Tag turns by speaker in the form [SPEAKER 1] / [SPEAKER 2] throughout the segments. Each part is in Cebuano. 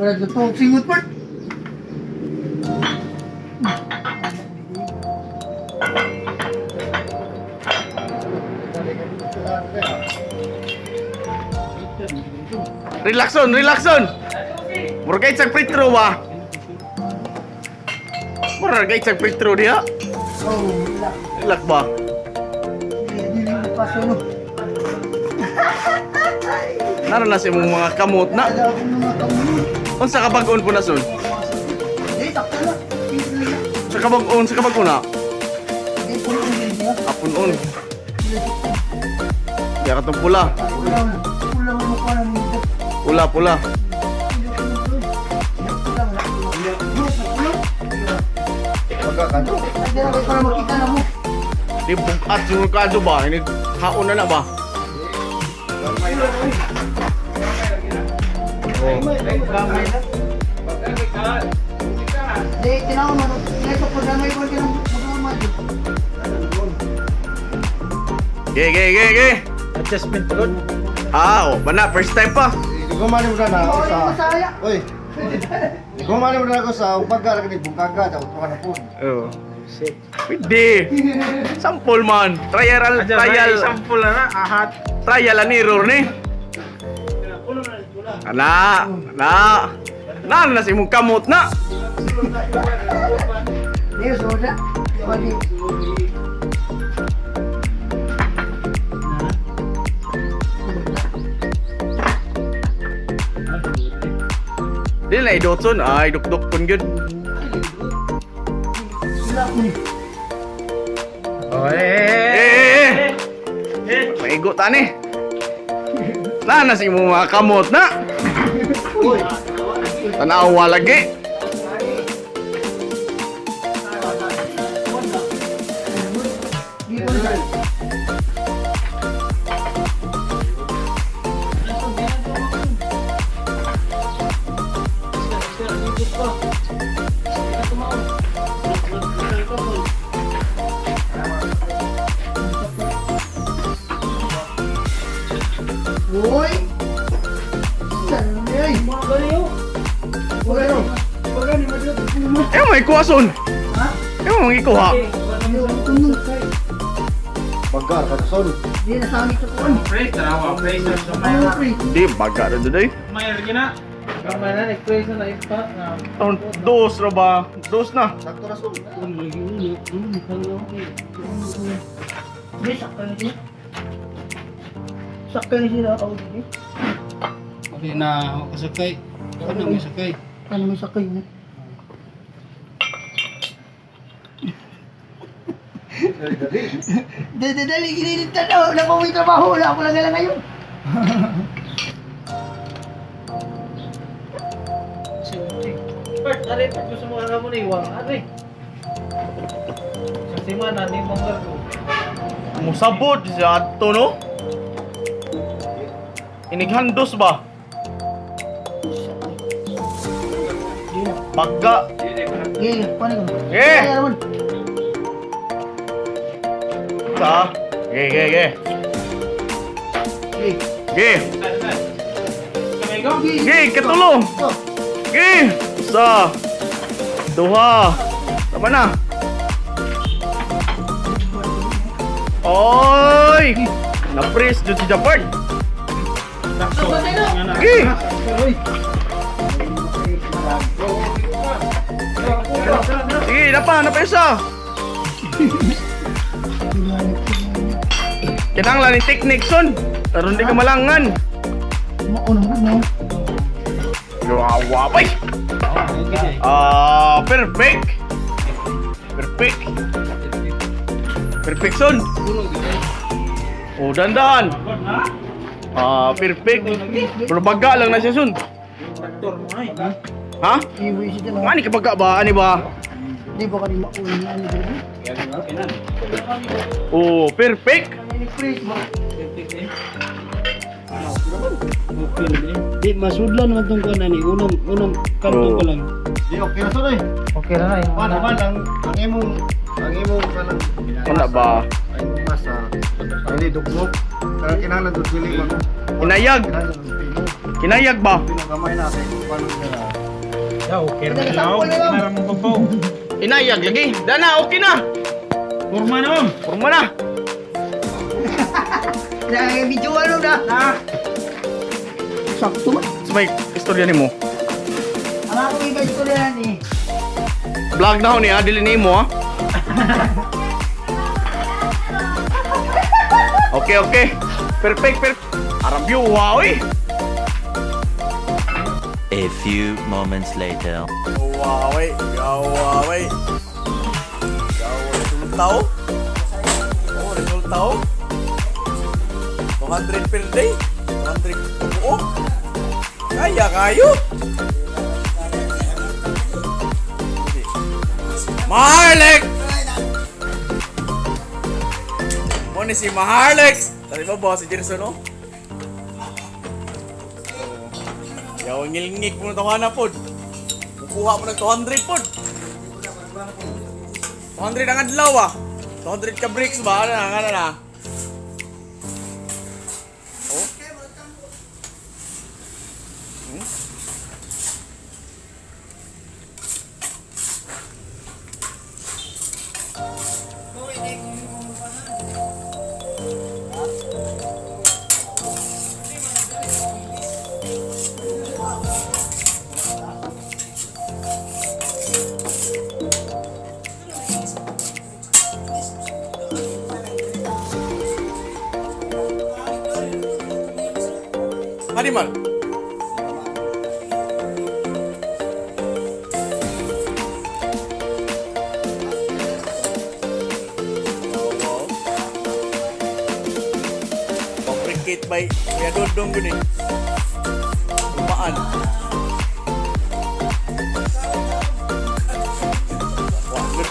[SPEAKER 1] Wala sa to, singot pa.
[SPEAKER 2] Relax on, relax on. Mura kay sa free throw ba? Mura kay sa free throw diha.
[SPEAKER 1] Oh, wala.
[SPEAKER 2] Relax ba?
[SPEAKER 1] Hindi na paso no.
[SPEAKER 2] Nara na sa imong mga kamot na.
[SPEAKER 1] Wala akong mga kamunod.
[SPEAKER 2] Unsa ka bag-on po na son?
[SPEAKER 1] Di, takto na. Pili na.
[SPEAKER 2] Sa kabag-on na.
[SPEAKER 1] Di, puno na siya.
[SPEAKER 2] Apon-on. Diya katong pula.
[SPEAKER 1] Pula, pula mo pa ng dito.
[SPEAKER 2] Pula, pula.
[SPEAKER 3] Baga ka to.
[SPEAKER 1] Para makita na mo.
[SPEAKER 2] Di bukat yung kado ba? Ini haon na na ba?
[SPEAKER 1] Di, tinaw mo. Ito, programa yung programa dito.
[SPEAKER 2] Ge, ge, ge, ge.
[SPEAKER 4] Adjustment good.
[SPEAKER 2] Ah, oh, bana, first time pa.
[SPEAKER 3] Gumani mo na na ako
[SPEAKER 1] Oh,
[SPEAKER 3] sa...
[SPEAKER 1] masaya.
[SPEAKER 3] Uy. Gumani mo na ako sa baga ra kini bungkaga daw ka na po.
[SPEAKER 2] Oh. Pwede. Sample man. Trial, trial.
[SPEAKER 4] Sample na na, ahat.
[SPEAKER 2] Trial and error ni. Ala, ala. Na na si imong kamot na.
[SPEAKER 1] Di, suda. Di,
[SPEAKER 2] Di na idotson. Ay, dukduk pun gyud.
[SPEAKER 1] Sila ko ni.
[SPEAKER 4] Oh,
[SPEAKER 2] Eh,
[SPEAKER 4] eh,
[SPEAKER 2] eh, eh. Maigo ta ni. Na na si imong mga kamot na. Tanawa lagi.
[SPEAKER 1] Di ko na. Uy! Saan na yun? Wala no.
[SPEAKER 2] Eh, may kuha son.
[SPEAKER 1] Ha?
[SPEAKER 2] Eh, may ikuha.
[SPEAKER 3] Baga ka to son.
[SPEAKER 1] Di, nasangit sa kuwan.
[SPEAKER 4] Praise na, praise na.
[SPEAKER 1] Ano, pre?
[SPEAKER 2] Di baga ra jud ay.
[SPEAKER 4] Mayroon ka na. Kamay na, nag-praise na ipa na.
[SPEAKER 2] Taon dos ra ba? Dos na.
[SPEAKER 3] Sakto ra son.
[SPEAKER 1] Di, sakto na siya. Sakto na sila ako dito.
[SPEAKER 5] Okay na ako kasakay. Ano may sakay?
[SPEAKER 1] Ano may sakay niya? Dali, dali, ginilitan na. Wala pa may trabaho. Wala ako lang lang ngayon.
[SPEAKER 4] Bert, ari, gusto mo ka mo na iwang, ari. Sa simana, ni Manggar ko.
[SPEAKER 2] Musabot siya adto no. Inighandos ba? Baga.
[SPEAKER 1] Gili, paano ko?
[SPEAKER 2] Eh!
[SPEAKER 1] Kaya naman.
[SPEAKER 2] Sa. Ge ge ge.
[SPEAKER 1] Gili.
[SPEAKER 2] Ge.
[SPEAKER 4] Kamigo?
[SPEAKER 2] Ge katulo. Ge. Sa. Duha. Tama na. Oy! Na-press jud si Japan. Ge. Sige, napa, napa isa. Kinahanglan ni technique son. Aron di ka malangan.
[SPEAKER 1] Mauna mo na.
[SPEAKER 2] Wawa bay. Ah, perfect. Perfect. Perfect son. Oh, dandan. Ah, perfect. Pero baga lang na siya son.
[SPEAKER 4] Traktor mo ay.
[SPEAKER 2] Ha?
[SPEAKER 1] Iwi siya na.
[SPEAKER 2] Ani ka baga ba? Ani ba?
[SPEAKER 1] Di ba ka rin mauna na ano dali?
[SPEAKER 2] Oh, perfect.
[SPEAKER 1] Nag-freeze ba?
[SPEAKER 5] Di masudlan naman tong kuan ani unang unang kanto
[SPEAKER 2] Oo.
[SPEAKER 5] pa lang.
[SPEAKER 3] Di okay ra son oy.
[SPEAKER 4] Okay na na.
[SPEAKER 3] Pan man ang imong kanang
[SPEAKER 2] Wala ba?
[SPEAKER 3] Ang imong masa. Dili dugmok. Kanang kinahanglan dud pili man.
[SPEAKER 2] Inayag.
[SPEAKER 3] Kinahanglan dud pili.
[SPEAKER 2] Kinayag ba?
[SPEAKER 3] Pinakamay na kay paano siya na.
[SPEAKER 4] Ya, okay
[SPEAKER 1] Pwede
[SPEAKER 4] na
[SPEAKER 1] ka sample na lang.
[SPEAKER 4] Para mong papaw.
[SPEAKER 2] Inayag lagi. Dana, okay na.
[SPEAKER 4] Forma na, ma'am.
[SPEAKER 2] Forma na.
[SPEAKER 1] Kaya video ano na.
[SPEAKER 4] Ah.
[SPEAKER 1] Sakto ba?
[SPEAKER 2] Sa may istorya nimo.
[SPEAKER 1] Ang ako iba istorya ni.
[SPEAKER 2] Vlog na ho niya, dili nimo ha. Okay, okay. Perfect, perfect. Arang view, wow eh.
[SPEAKER 6] A few moments later.
[SPEAKER 2] Wow eh. Gawa eh. Gawa resulta oh. Oh, resulta oh. 200 per day. 200 buo. Kaya kayo. Maharlek! Mo ni si Maharlek! Sabi ba boss si Jerson no? Yaw ngilngig mo na tawana pod. Kukuha mo ng 200 pod. 200 ang adlaw ah. 200 ka bricks ba? Ano na, ano na? Oh. Hmm? Animal. Fabricate by Kuya Dodong yun eh. Lumaan. Wah, good.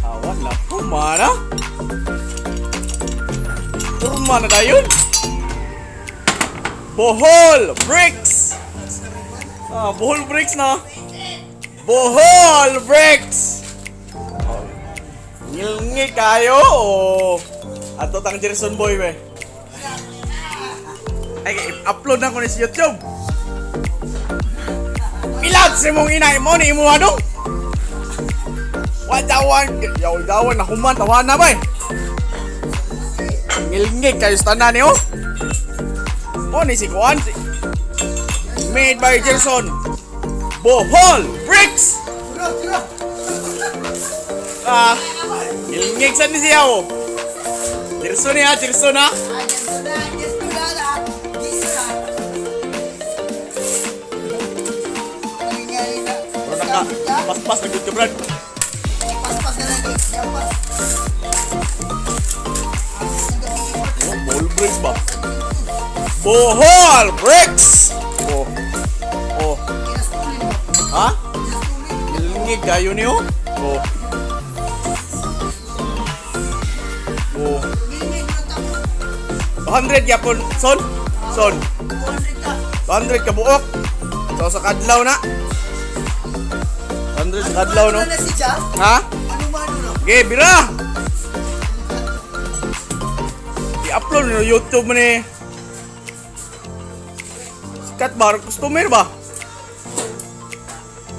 [SPEAKER 2] Awan na, puma na. Puma na dayon. Bohol bricks. Ah, Bohol bricks na. Bohol bricks. Oh. Ngilngi kayo. Oh. Ato tang Jerson boy we. Ay, upload na ko ni sa YouTube. Pilat si mong inay mo ni imo adong. Wadawan, yaw dawan na human tawa na bay. Ngilngig kayo sa tanan niyo. Mo ni si Kuan si Made by Gerson. Bohol Bricks. Ah, ngilngig sa ni siya oh. Gerson niya, Gerson ha.
[SPEAKER 1] Ah, Gerson na, Gerson na, Gerson na.
[SPEAKER 2] Pero naka paspas na good ka brad.
[SPEAKER 1] Paspas na lang, eh. Paspas.
[SPEAKER 2] Oh, Bohol Bricks ba? Bohol Bricks. Oh. Oh. Ha? Ngilngig kayo niyo? Oh. Oh. 200 yapon son. Son. 200 ka buok. So sa kadlaw na. 200 sa kadlaw no.
[SPEAKER 1] Ano na si Ja?
[SPEAKER 2] Ha?
[SPEAKER 1] Ano ba ano no?
[SPEAKER 2] Ge, bira. I-upload no YouTube mo ni. Sikat ba? Customer ba?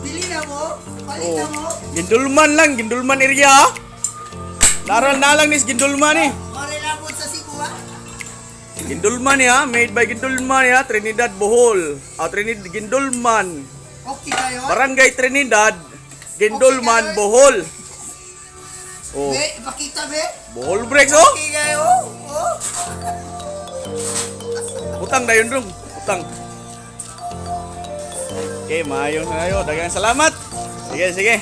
[SPEAKER 1] Bili na mo? Palit na mo?
[SPEAKER 2] Gindulman lang, Gindulman area. ah. Naral na lang ni Gindulman eh.
[SPEAKER 1] Mare lang mo sa Cebu ah.
[SPEAKER 2] Gindulman ya, made by Gindulman ya, Trinidad Bohol. Ah, Trinidad Gindulman.
[SPEAKER 1] Okay kayo?
[SPEAKER 2] Barangay Trinidad, Gindulman, Bohol. Oh,
[SPEAKER 1] Be, ipakita be.
[SPEAKER 2] Bohol breaks oh.
[SPEAKER 1] Okay kayo? Oh.
[SPEAKER 2] Utang dayon dong, utang. Okay, maayo na kayo. Daghang salamat. Sige, sige.